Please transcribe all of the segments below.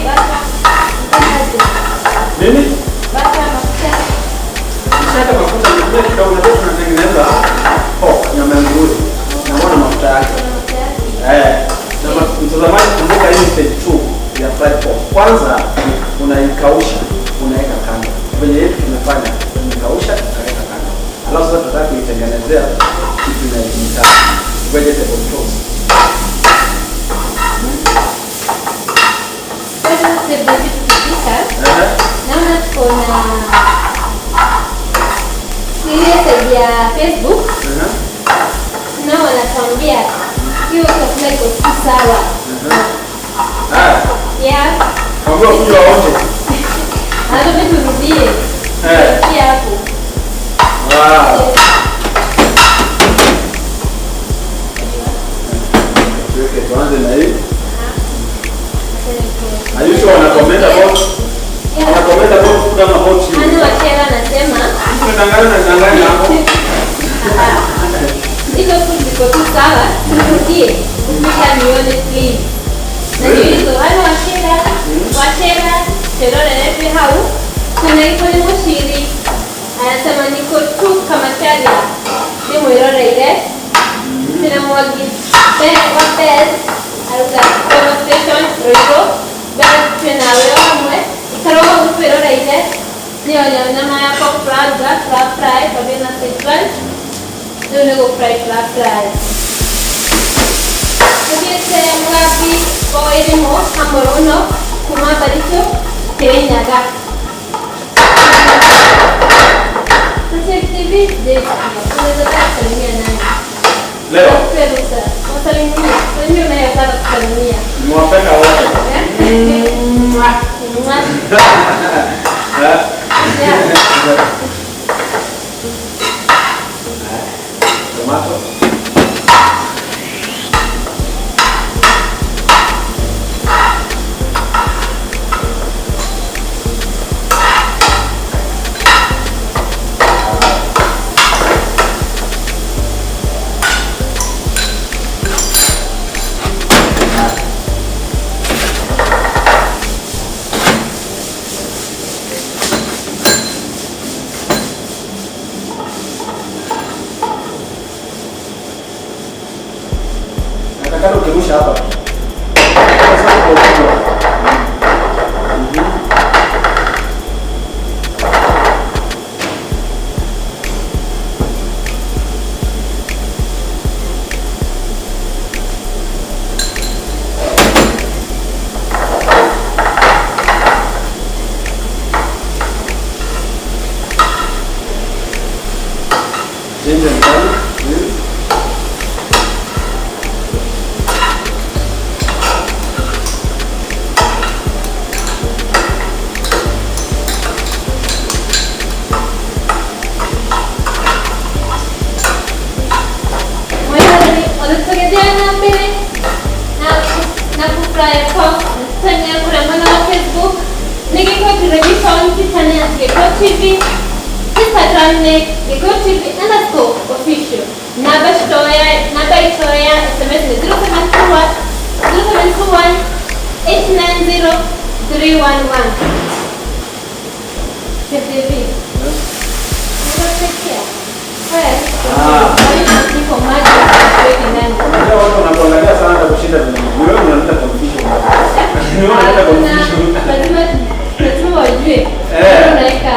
Butter. Nini? Butter, mafuta. Ukishaweka mafuta nitumie kidogo, unajua tunatengeneza pork, nyama ya nguruwe. Na mafuta yake. Eh, na mtazamaji, kumbuka hii ni stage 2 ya fried pork. Kwanza unaikausha, unaweka kando. Venye yetu tumefanya, tumekausha tukaweka kando. Alafu sasa tunataka kuitengenezea kitu inaitwa vegetable toast. Sasa step tukipika, naona tuko na ile side ya Facebook, nao wanatuambia hiyo chakula iko tu sawa. Ah, Yeah. mwambie wakuje waonje. Hata turudie. Pia hapo. Wow. Tuweke, tuanze na hii. Are you sure wana comment about, wana comment about food ama about you? Ana Wachera anasema Tunadanganya na danganya hapo. Hizo food ziko tu sawa, turudie kupika nione, please. Na ndio hizo ana Wachera, Wachera Terore nepe hau kuna iko ni mushiri anasema niko tu kama charia ni mwiroreire tena mwagi wa Beth aruga Power Station Ruiru. Beth, twĩ nawe o hamwe ikaroga gũtwĩroreire nĩyo nyama ya pork plaza fry pamoja na stage lunch. Rĩu nĩ gũ fry fry tũthiĩte Mũgambi o ĩrĩmũ hamwe mũno kuma Baricho, Kirinyaga. Sasa TV, je, unaweza kusalimia nani? Leo Tupe ruhusa. Wasalimie. Salimia unayotaka kusalimia. Nimewapenda wote. Eh? Mwah. Eh? Yeah. Tomato. Nataka ukirusha hapa. Sasa kwa ukubwa. Ginger and garlic. Mwena na mbere na kufurahia kwa tanya kuna mwana wa Facebook nigiko television channel Gĩkũyũ TV, Instagram ni Gĩkũyũ TV_official. Namba citoya, namba itoya SMS ni 0721 0721 890 311. TV. Ah. Niko maji tuweke ndani. Unajua watu wanakuangalia sana hata kushinda vile. Ni wewe unaleta confusion. Ni wewe unaleta confusion. Lazima lazima wajue. Eh. Unaweka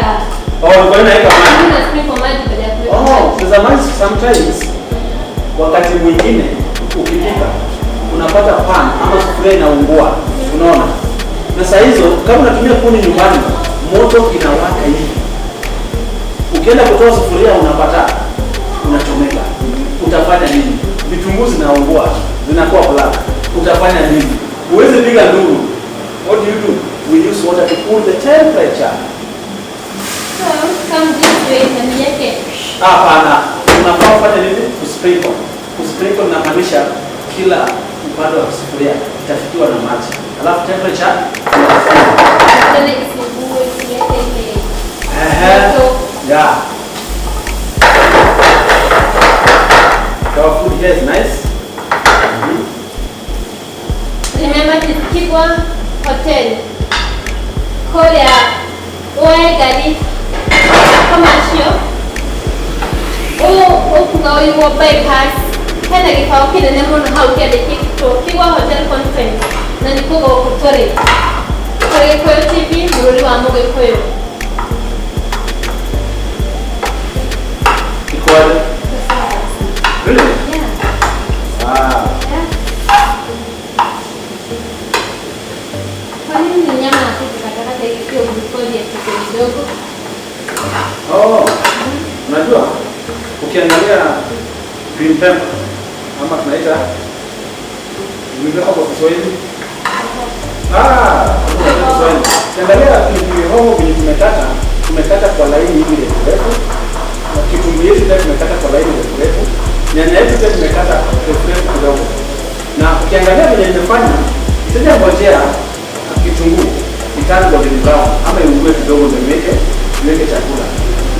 Oh, ulikuwa unaweka maji. Una sprinkle maji baada ya kuweka Oh, maji. mtazamaji, sometimes wakati mwingine ukipika unapata pan ama sufuria inaungua, unaona? Na saa hizo kama unatumia kuni nyumbani, moto inawaka hivi. Ukienda kutoa sufuria unapata unachomeka. Utafanya nini? Vitunguu zinaungua, zinakuwa black. Utafanya nini? Huwezi piga nduru. What do you do? We use water to cool the temperature. So, come this way na niweke. Hapana, unafaa kufanya nini? Kusprinkle. Kusprinkle inamaanisha kila upande wa sufuria itafikiwa na maji. Alafu temperature inafanya. Tena isiungue, isilete ile Ehe. moto. Yeah. Our food here is nice. Remember to keep on hot Hotel kũrĩa Wengari commercial ũyũ ũkuga ũyũ bypass hena gĩbaũ kĩnene mũno hau kĩandĩkĩtwo Kigwa Hotel Conference na nĩkuo gũkũ tũrĩ kũrĩ Gĩkũyũ TV bũrũri wa Mũgĩkũyũ. Iko aje? Really? Yeah. Ah. Yeah. Kwa nini nyama hatukukatakata ikiwa jikoni ya kidogo? Oh. Unajua ukiangalia green pepper ama tunaita green pepper kwa Kiswahili. Ah, kwa Kiswahili. Ukiangalia pilipili hoho vyenye tumekata, tumekata kwa laini hivi refu refu. Na kitunguu yetu pia tumekata kwa laini refu refu. Nyanya yetu pia tumekata refu refu kidogo. Na ukiangalia vile nimefanya, sijangojea kitunguu iturn golden brown ama iungue kidogo ndio niweke chakula.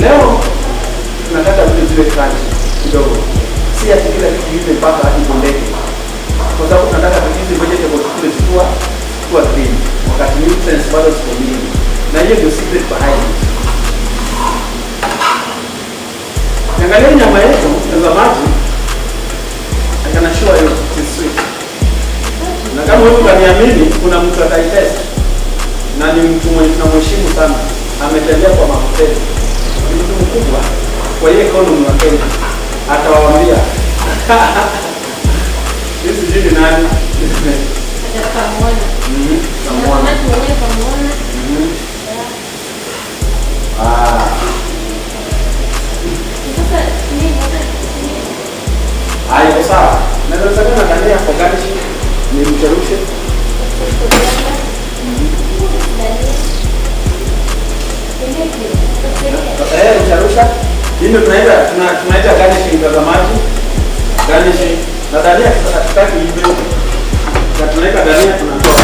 Leo tunataka vile ziwe crunchy kidogo, si ati kila kitu iwe mpaka ibondeke, kwa sababu tunataka hizi vegetables kule zikiwa green, wakati nutrients bado ziko mingi, na hiyo ndio secret behind it. Angalia nyama yetu, mtazamaji, I can assure you it is sweet. Na kama wewe utaniamini, kuna mtu ataitest na ni mtu mwenye tunamheshimu sana, ametembea kwa mahoteli, ni mtu mkubwa kwa hiyo economy wa Kenya, atawaambia hii sijui ni nani. Hata tukamuona. Tunamuona. Mtazamaji mwenyewe kamuona. Yeah. Ah, Sasa nini sasa ah, iko sawa. Naweza sema dania kwa garnish, nimcherushe. Dania. Pilipili. Eh, rusha. Hii ndio tunaita garnishing, mtazamaji. Garnishing. Na dania hatutaki hivyo. Na tunaweka dania tunatoa.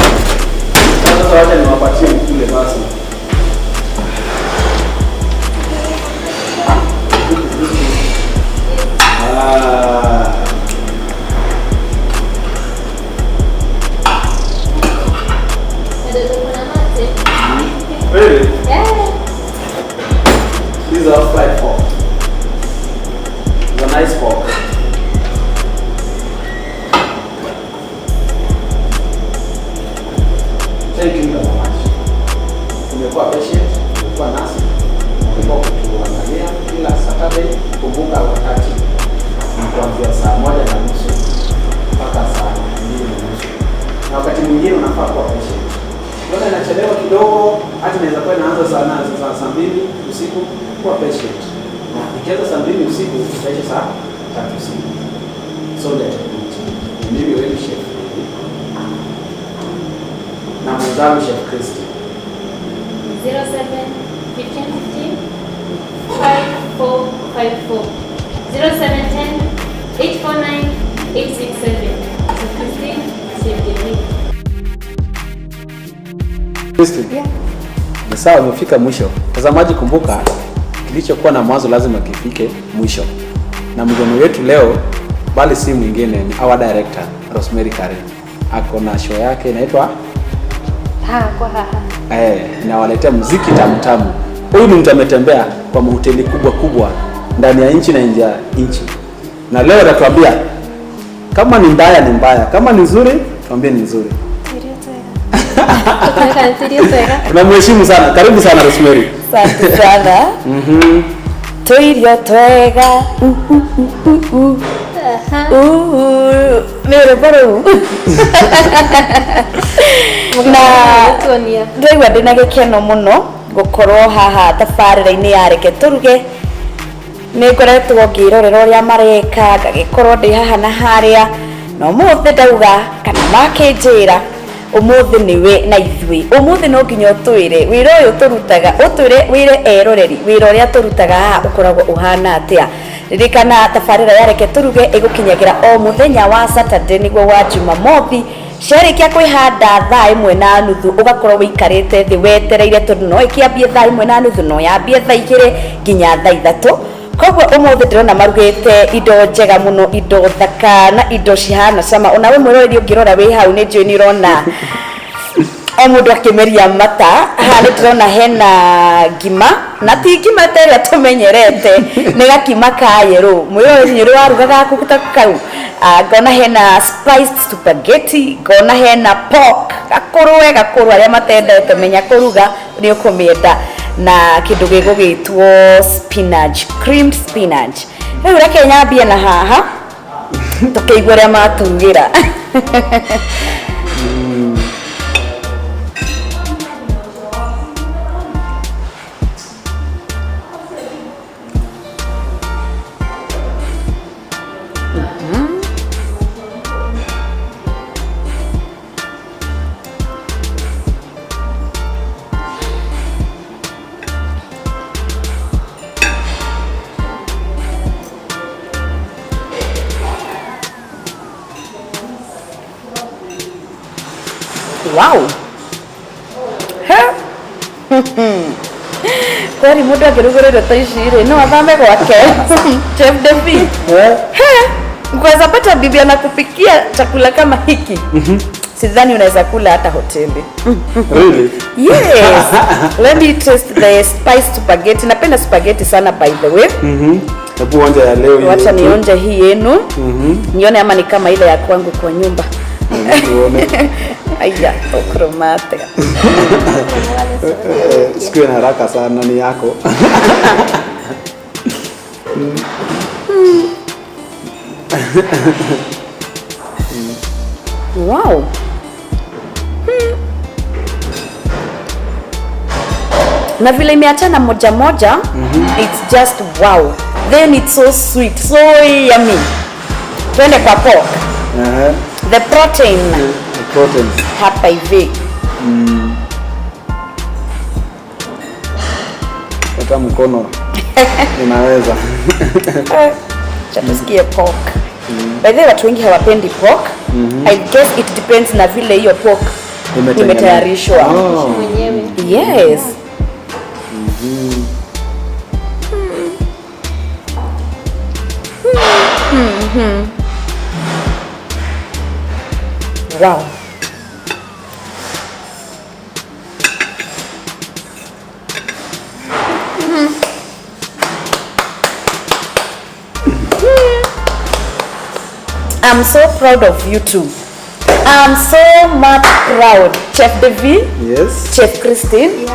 Sasa wacha niwapatie mkule basi. Ah. Bado kuna mate. Really? Yeah. These are fried pork. It's a nice pork. Thank you very much. Umekuwa patient, umekuwa nasi, umekuwa kutuangalia kila Saturday. Kumbuka wakati ni kuanzia 1:30 mpaka 2:30, na wakati mwingine unafaa kuwa patient. Unaona inachelewa kidogo, hata inaweza kuwa inaanza saa 2 usiku. Kuwa patient, na ikianza 2:00 usiku itaisha 3:00 usiku. So that ni mimi wenu Chef David na mwenzangu Chef Christy. 07 15 15 5454 0710 849 867. So Christine, Chef David. Christy. Yeah. Ni sawa, umefika mwisho. Mtazamaji, kumbuka kilichokuwa na mwanzo lazima kifike mwisho, na mgeni wetu leo bali si mwingine ni our director Rosemary Karen. Ako na show yake inaitwa Ha, kwa ha, ha. Eh, inawaletea muziki tamu tamu. Huyu ni mtu ametembea kwa mahoteli kubwa kubwa ndani ya nchi na nje ya nchi, na leo atatuambia kama ni mbaya ni mbaya, kama ni nzuri tuambie ni nzuri. Tunamheshimu sana. Karibu sana, Rosemary. Asante sana. Tũirio twega. Nĩ rwĩmbo rũu na Tuonia. Ndĩraigua ndĩna gĩkeno mũno gũkorwo haha tabarĩra-inĩ ya Reke Tũruge. Nĩ ngoretwo ngĩrorera ũrĩa mareka, ngagĩkorwo ndĩ haha na harĩa, na ũmũthĩ ndauga kana makĩnjĩra ũmũthĩ nĩwe na ithuĩ. Ũmũthĩ no nginya ũtwĩre wĩra ũyũ tũrutaga, ũtwĩre wĩre eroreri wĩra ũrĩa tũrutaga haha ũkoragwo ũhana atĩa. Ririkana tabarĩra ya Reke Tũruge ĩgũkinyagĩra o mũthenya wa Saturday nĩguo wa Jumamothi, ciarĩkia kwĩhanda 1:30 ũgakorwo wĩikarĩte thĩ wetereire, tondũ no ĩkĩambie 1:30, no yambie 2:00 nginya 3:00. Koguo ũmũthĩ ndĩrona marugĩte indo njega mũno, indo thaka na indo cihana cama. Onawe mwĩroreri ũngĩrora wĩ hau nĩ njũĩ nĩ ũrona O mundu akimeria mata haha nĩ ndĩrona hena ngima, na ti ngima ta ĩrĩa tũmenyerete, nĩ gakima ka yerũ. Mwĩroreri, nĩ ũrĩ waruga gaku ta kau? Ah, ngona hena spiced spaghetti, ngona hena pork gakũrũe gakũrũ. Arĩa matendete menya kũruga nĩ ũkũmĩenda, na kĩndũ gĩgũgĩtwo spinach, creamed spinach. Rĩu reke nyambie na haha tũkĩigua ũrĩa matugĩra. Wow. He. Kweri mundu angĩrugĩrĩrio ta ici rĩ, no athame gwake. Chef Devi. He. Ukaweza pata bibi anakupikia chakula kama hiki. Sidhani unaweza kula hata hoteli. Really? Yes. Let me taste the spiced spaghetti. Napenda spaghetti sana, by the way. Hebu onja ya leo Wacha yetu. nionje hii yenu. Nione ama ni kama ile ya kwangu kwa nyumba. Hebu tuone. Aya, okromate. Eh, sikuwe na haraka sana, ni yako. Wow. Na vile imeachana moja moja, it's just wow. Then it's so sweet, so yummy. Twende kwa pork. Ehe. The protein The protein. Hapa hivi. Hata mkono inaweza. Acha tusikie pork. By the way, watu wengi hawapendi pork. I guess it depends na vile hiyo pork Imetengenezwa. imetayarishwa. Oh. Mwenyewe. Yes. Wow. I'm so proud of you too. I'm so much proud. Chef Devi, Yes. Chef Christine,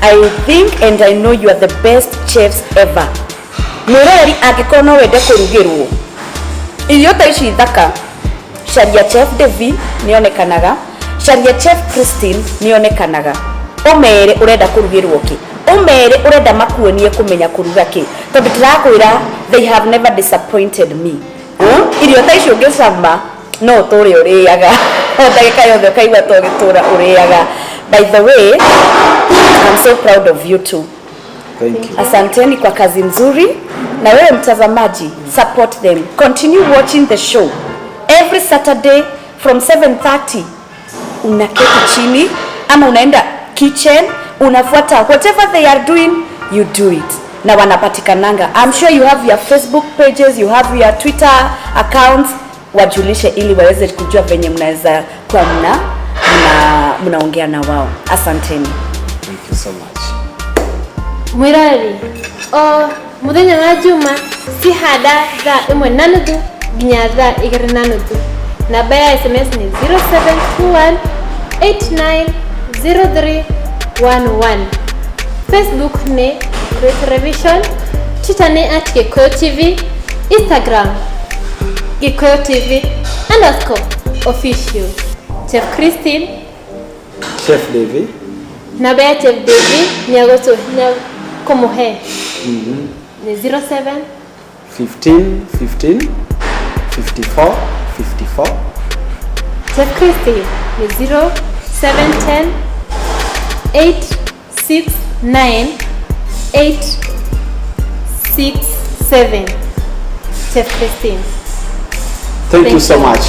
I think and I know you are the best chefs ever. Mwĩroreri, angĩkorwo no wende kũrugĩrwo irio ta ici thaka, caria Chef Devi, nĩonekanaga, caria Chef Christine, nĩonekanaga. Ũmere ũrenda kũrugĩrwo kĩ, ũmere ũrenda makuonie kũmenya kũruga kĩ, tondũ ndĩrakwĩra they have never disappointed me. Irio ta icio ũngĩcama no ũtũre ũrĩaga o ndagĩka yothe, ũkaigua to gĩtũra ũrĩaga. By the way, I'm so proud of you too. Thank you. Asanteni kwa kazi nzuri. Na wewe mtazamaji, support them. Continue watching the show. Every Saturday from 7:30 unaketi chini ama unaenda kitchen, unafuata whatever they are doing, you do it. Na wanapatikananga. I'm sure you have your Facebook pages, you have your Twitter accounts. Wajulishe ili waweze kujua venye mnaweza kuwa mnaongea na wao. Asanteni. Thank you so much. Mwiroreri, o muthenya wa juma cihanda 1:30 nginya 2:30. Namba ya SMS ni 0721 890311. Facebook ni Gikuyu Television, Twitter ni @GikuyuTV, Instagram GikuyuTV_official. Chef Christine. Chef Davy. Namba ya Chef Davy nĩ kũmũhe nĩ 07 15 15 54 54. Chef Christine ni 0710 869 867. Chef Christine. Thank Thank you so you. much.